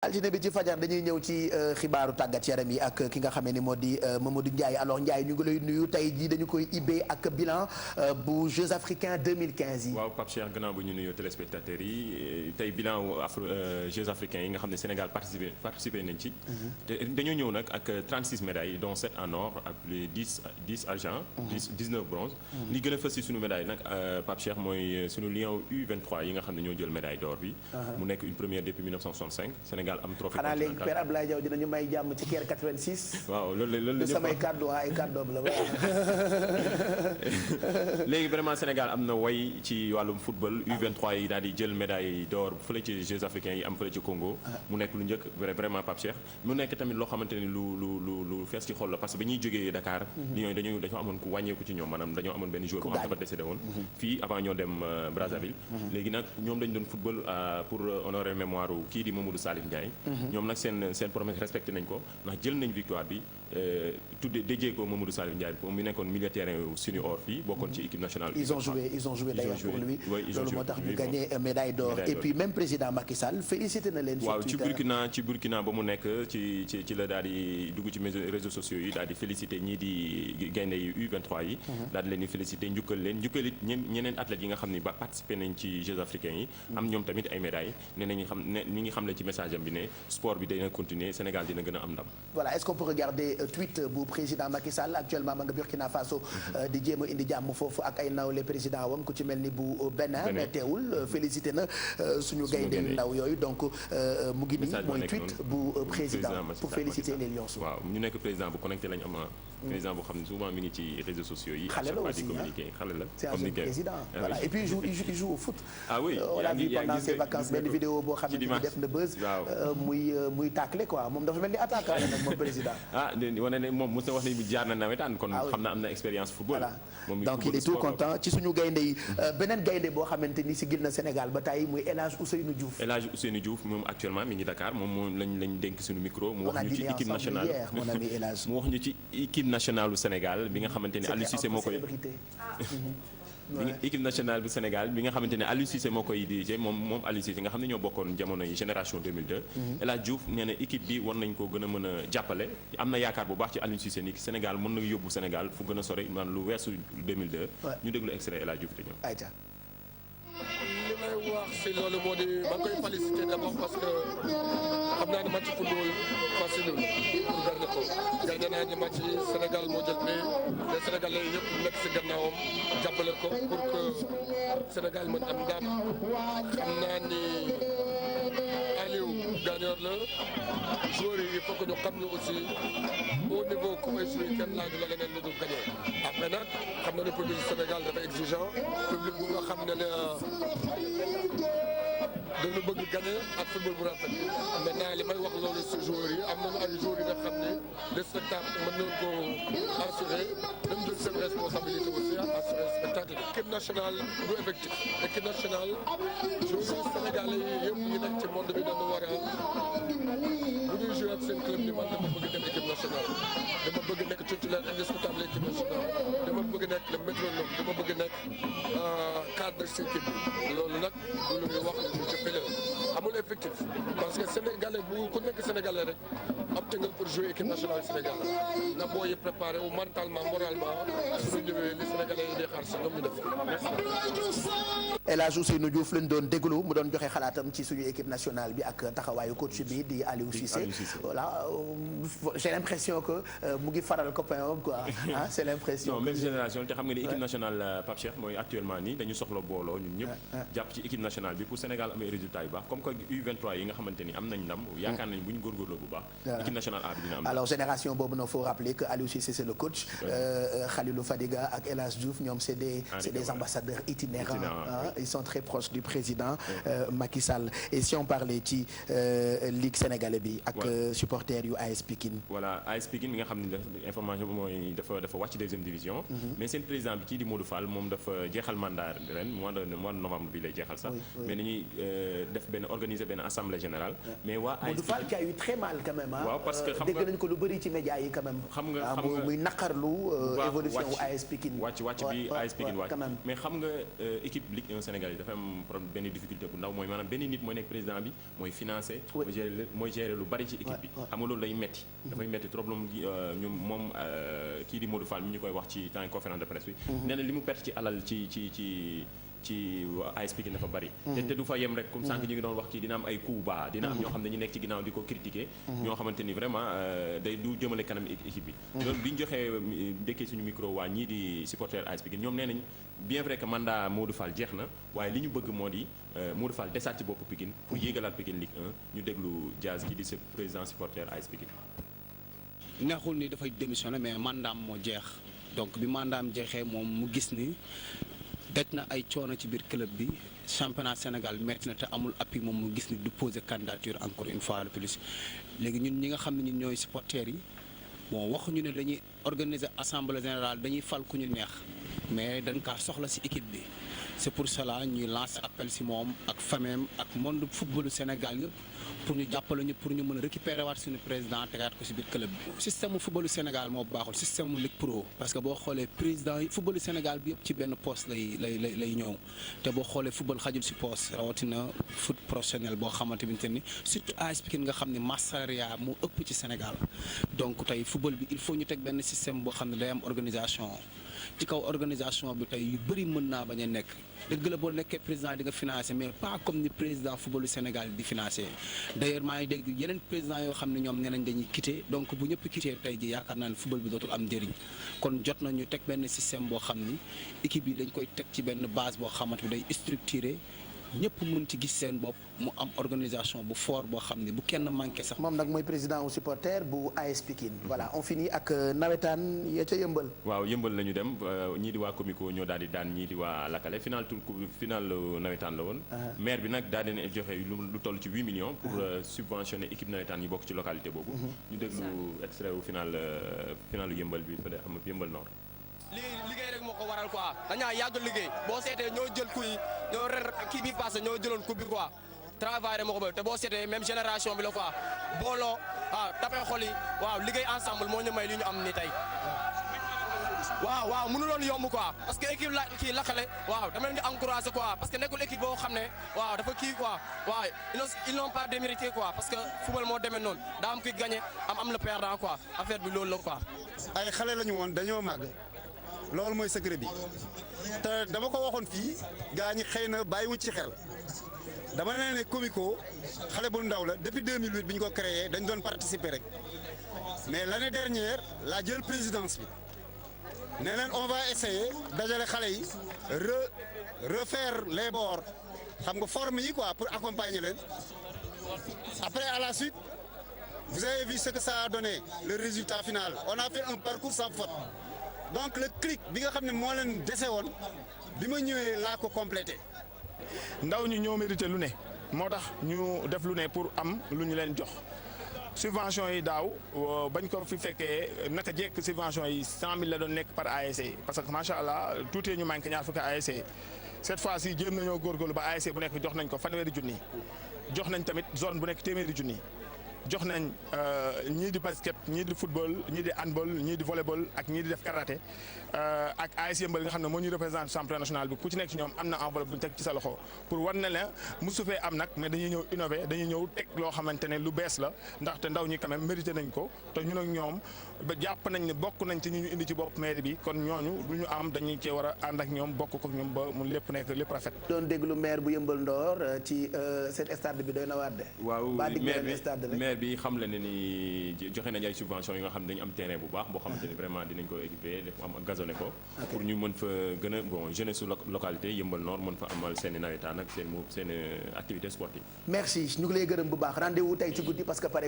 altine bi ci fajar dañuy ñëw ci xibaaru tàggat yaram yi ak ki nga xamee ni moo di Mamadou Ndiaye alors Ndiaye ñu ngi lay nuyu tey jii dañu koy ibbee ak bilan bu Jeux africains 2015 yi. waaw Pape Cheikh gannaaw bu ñu nuyoo téléspectateurs yi tey bilan Jeux africains yi nga xam ne Sénégal participé nañ ci. te dañoo ñëw nag ak 36 médailles dont 7 en or ak les 10 argent. 19 bronze. li gën a fës ci sunu médaille nag Pape Cheikh mooy sunu Lion U23 yi nga xam ne ñoo jël médaille d'or bi. mu nekk une première depuis 1965 Sénégal am trophée xanaa léegi Père Abdoulaye Diaw dinañu may jàmm ci Caire 86. waaw loolu la samay kàddu ay kàddoom la léegi vraiment Sénégal am na way ci wàllum football U23 yi daal di jël médaille d'or fële ci Jeux africains yi am fële ci Congo. mu nekk lu njëkk vraiment Pape Cheikh mu nekk tamit loo xamante ni lu fees ci xol la parce que ba ñuy jógee Dakar. Lions yi dañoo amoon ku wàññeeku ci ñoom maanaam dañoo amoon benn joueur bu dafa décédé woon. fii avant ñoo dem Brazzaville. léegi nag ñoom dañu doon football pour honorer mémoire kii di Mamadou Salif Ndiaye. ñoom nag seen promesse respecté nañ ko ndax jël nañ victoire bi tuddee déjee ko Mamadou Salif Ndiaye mu nekkoon milieu terrain suñu or fii bokkoon ci équipe nationale. ils ont joué d'ailleurs pour lui loolu moo tax ñu gagné médaille d'or et puis même président Macky Sall félicité na leen. waaw ci Burkina ba mu nekk ci la daal di dugg ci réseaux sociaux yi daal di félicité ñii di gaynde yi U23 yi. daal di leen di félicité njukkal it ñeneen athlètes yi nga xam ni ba participé nañ ci Jeux africains yi. am ñoom tamit ay médailles ne nañu ñi ngi xam ne ci message am bi ne sport bi dina continuer Sénégal dina gën a am ndam. voilà est-ce qu'on peut regarder tweet bu président Macky Sall actuellement ma nga Burkina Faso di jéem a indi jàmm foofu ak ay nawle président wam ku ci mel ni bu Bénin mais teewul félicité na suñu gaynde ndaw yooyu donc mu ngi nii mooy tweet bu président pour féliciter les Lions. waaw ñu nekk président bu connecté lañ am président boo xam ne souvent mi ngi ci réseaux sociaux yi. xale la aussi xale la c'est un jeune président voilà et puis il joue au foot. ah oui on l'a vu pendant ses vacances benn vidéo boo xam ne def na buzz. muy taclé quoi moom dafa mel ni attaquant la nag moom président. wane ne moom mos na wax ne jaar na nawetaan kon xam na am na expérience football. donc il est tout content ci suñu gaynde yi beneen gaynde boo xamante ni sigil na Sénégal ba tey muy El Hadj Ousseynou Diouf. El Hadj Ousseynou Diouf moom actuellement mi ngi Dakar moom lañ dénk suñu micro. mu wax ñu ci équipe nationale mon ami El Hadj. mu wax ñu ci équipe nationale du Sénégal bi nga xamante ne Aliou Cissé moo koy. équipe nationale bu Sénégal bi nga xamante ne Aliou Cissé moo koy dirigé moom Aliou Cissé nga xam ne ñoo bokkoon jamono yi génération 2002. El Hadj Diouf nee na équipe bi war nañ ko gën a mën a jàppale am na yaakaar bu baax ci Aliou Cissé ni Sénégal mën na yóbbu Sénégal fu gën a sore man lu weesu 2002. ñu déglu extrait El Hadj Diouf te ñëw. li may wax si loolu moo di maa ngi koy féliciter d'abord parce que xam naa ne match football facile pour gagner ko gagné naa ni match yi Sénégal moo jël mais les Sénégalais yëpp nekk si gannaawam jàppale ko pour que Sénégal mën am ndam xam naa ni Aliou gagneur la joueurs yi il faut que ñu xam ne aussi au niveau ku may joué kenn laaju la leneen lu dul gagné après nag xam na ne public Sénégal dafa exigeant public bu nga xam ne dañu bëgg gagné ak football bu rafet maintenant li may wax loolu si joueurs yi am nañu ay joueurs yi nga xam ne le spectacle mën nañu ko assurer dañu jël seen responsabilité aussi assurer le spectacle. équipe nationale du effectif équipe nationale joueurs sénégalais yi yëpp yi nekk ci monde bi dañu war a bu ñuy jouer ak seen club ni man dama bëgg dem équipe nationale dama bëgg nekk titulaire indiscutable équipe nationale dama bëgg nekk le métronome dama bëgg nekk cadre si équipe bi loolu nag du lu ñuy wax lu ci fële amul effectif parce que sénégalais bu ku nekk sénégalais rek opté nga pour jouer équipe nationale Sénégal na booy préparé wu mentalement moralement suñu ñëwee li sénégalais yi di xaar si ñoom ñu def. El Hadj Ousseynou Diouf lañ doon déglu mu doon joxe xalaatam ci suñu équipe nationale bi ak taxawaayu coach bi di Aliou Cissé. voilà j'ai l'impression que mu ngi faral copain am quoi ah c'est l'impression. non même génération te xam nga ni équipe nationale Pape Cheikh mooy actuellement nii dañu soxla booloo ñun ñëpp. jàpp ci équipe nationale bi pour Sénégal amee résultat yu baax comme que U23 yi nga xamante ni am nañ ndam. yaakaar nañ bu ñu góorgóorloo bu baax. équipe nationale A bi dina am. alors génération boobu nag faut rappeler que Aliou Cissé c'est le coach. Khalilou Fadiga ak El Hadj Diouf ñoom c'est des ambassadeurs itinérants. Ils sont très proches du président Macky Sall et si on parlait ci ligue sénégalais bi ak supporters yu AS Pikine. voilà AS Pikine mi nga xam ne information bi mooy dafa wàcc deuxième division. mais seen président bi kii di Modou Fall moom dafa jeexal mandat ren mois de novembre bi lay jeexal sax. mais dañuy def organiser benn assemblée générale. mais waa AS Modou Fall qui a eu très mal quand même. waaw parce que dégg nañ ko lu bëri ci médias yi quand même. xam nga muy naqarlu évolution wu AS Pikine. wàcc bi AS Pikine wàcc mais xam nga équipe Ligue 1 Sénégal yi dafa am problème benn difficulté bu ndaw mooy maanaam benn nit mooy nekk président bi mooy financé. mooy gérer lu bari ci équipe bi. xam nga loolu lay metti dafay metti trop ñu moom kii di Modou Fall mi ñu koy wax ci temps conférence de presse bi. nee na li mu perte ci alal ci AS Pikine dafa bari te du fa yem rek comme sànq ñu ngi doon wax ci dina am ay coups bas dina am ñoo xam ne ñu nekk ci ginnaaw di ko critiquer ñoo xamante ni vraiment day du jëmale kanam équipe bi loolu bi ñu joxee ndekkee suñu micro waa ñii di supporter AS Pikine ñoom nee nañ bien vrai que mandat Modou Fall jeex na waaye li ñu bëgg moo di Modou Fall desaat ci bopp Pikine pour yéegalaat Pikine Ligue 1 ñu déglu Diaz gi di président supporter AS Pikine. neexul ni dafay démissionner mais mandaam moo jeex donc bi mandaam jeexee moom mu gis ni daj na ay coono ci biir club bi championnat Sénégal metti na te amul appui moom mu gis ni du poser candidature encore une fois de plus léegi ñun ñi nga xam ne ñun ñooy supporters yi bon waxuñu ne dañuy organiser assemblée générale dañuy fal ku ñu neex mais dañ kaa soxla ci équipe bi c'est pour cela ñuy lancer appel ci moom ak famem ak monde footballu Sénégal yëpp pour ñu jàppale ñu pour ñu mën a récupérer waat suñu président tegaat ko ci biir club bi. système mu footballu Sénégal moo baaxul système mu Ligue Pro parce que boo xoolee président yi footballu Sénégal bi yëpp ci benn poste lay ñëw te boo xoolee football xajul ci poste rawatina foot professionnel boo xamante ni surtout AS Pikine nga xam ne masse salariale moo ëpp ci Sénégal donc tey football bi il faut ñu teg benn système boo xam ne day am organisation. ci kaw organisation bi tey yu bëri mën naa bañ a nekk dëgg la boo nekkee président di nga financé mais pas comme ni président footballu Sénégal di financé d'ailleurs maa ngi dégg yeneen président yoo xam ne ñoom nee nañ dañuy quitté donc bu ñëpp quitté tey ji yaakaar naa ne football bi dootul am njëriñ kon jot nañu teg benn système boo xam ni équipe yi dañ koy teg ci benn base boo xamante bi day structuré ñëpp mën ci gis seen bopp mu am organisation bu fort boo xam ne bu kenn manqué sax. moom nag mooy président au supporter bu AS Pikine. voilà on finit ak nawetaan ya ca yëmbal. waaw yëmbal la ñu dem ñii di waa Comico ñoo daal di daan ñii di waa Lakale final nawetaan la woon. maire bi nag daal di joxe lu toll ci 8 millions. pour subventionner équipe nawetaan yi bokk ci localité boobu. ñu déglu extrait wu finalu yëmbal bi fa de am yëmbal nord. liggéey rek moo ko waral quoi dañaa yàgg liggéey boo seetee ñoo jël coupe yi ñoo kii bi passé ñoo jëloon coupe bi quoi travail rek moo ko bëgg te boo seetee même génération bi la quoi booloo waaw tapé xol yi waaw liggéey ensemble moo ñu may li ñu am ni tey waaw mënuloon yomb quoi parce que équipe la kii Lakale waaw dama leen di encourager quoi parce que nekkul équipe boo xam ne waaw dafa kii quoi waaw ils n'ont pas démérité quoi parce que football moo demee noonu daa am kuy gagné am le perdant quoi affaire bi loolu la quoi. ay xale lañu woon dañoo màgg. loolu mooy secret bi te dama ko waxoon fii gaa ñi xëy na bàyyiwuñ ci xel dama ne Comico xale bu ndaw la depuis 2008 bi ñu ko créé dañ doon participer rek mais l'année dernière laa jël présidence bi ne leen on va essayer dajale xale yi refaire les bords xam nga forme yi quoi pour accompagner leen après à la suite vous avez vu ce que ça a donné le résultat final on a fait un parcours sans faute. donc le clic bi nga xam ne moo leen dese woon bi ma ñëwee laa ko complété. ndaw ñi ñoo mérité lu ne moo tax ñu def lu ne pour am lu ñu leen jox subvention yi daaw bañ ko fi fekkee naka jekk subvention yi 100 000 la doon nekk par ASC parce que macha allah tuutee ñu manqué ñaar fukki ASC cette fois ci jéem nañoo góorgóorlu ba ASC bu nekk jox nañ ko fanweeri junni jox nañ tamit zone bu nekk téeméeri junni. jox nañ ñii di basket ñii di football ñii di handball ñii di volleyball ak ñii di def karaté ak AS Yëmbal nga xam ne moo ñuy représente championnat national bi ku ci nekk ci ñoom am na enveloppe bu ñu teg ci sa loxo pour wan ne la mosu fee am nag mais dañuy ñëw innover dañuy ñëw teg loo xamante ne lu bees la ndaxte ndaw ñi quand même mérité nañ ko te ñun ak ñoom ba jàpp nañ ne bokk nañ ci ñi ñu indi ci bopp mairie bi kon ñooñu lu ñu am dañuy cee war a ànd ak ñoom bokk ko ñoom ba mu lépp nekk lépp rafet. doon déglu maire bu Yëmbal Nord ci seen stade bi doy na waar de. waaw maire bi xam le ne ni joxe nañ ay subventions yi nga xam ne dañu am terrain bu baax boo xamante ni vraiment dinañ ko équiper def am gazonné ko pour ñu mën fa gën a bon jeunesse su localité Yëmbal Nord mën fa amal seen i nawetaan ak seen activité sportive. merci ñu ngi lay gërëm bu baax rendez-vous tey ci guddi parce que pare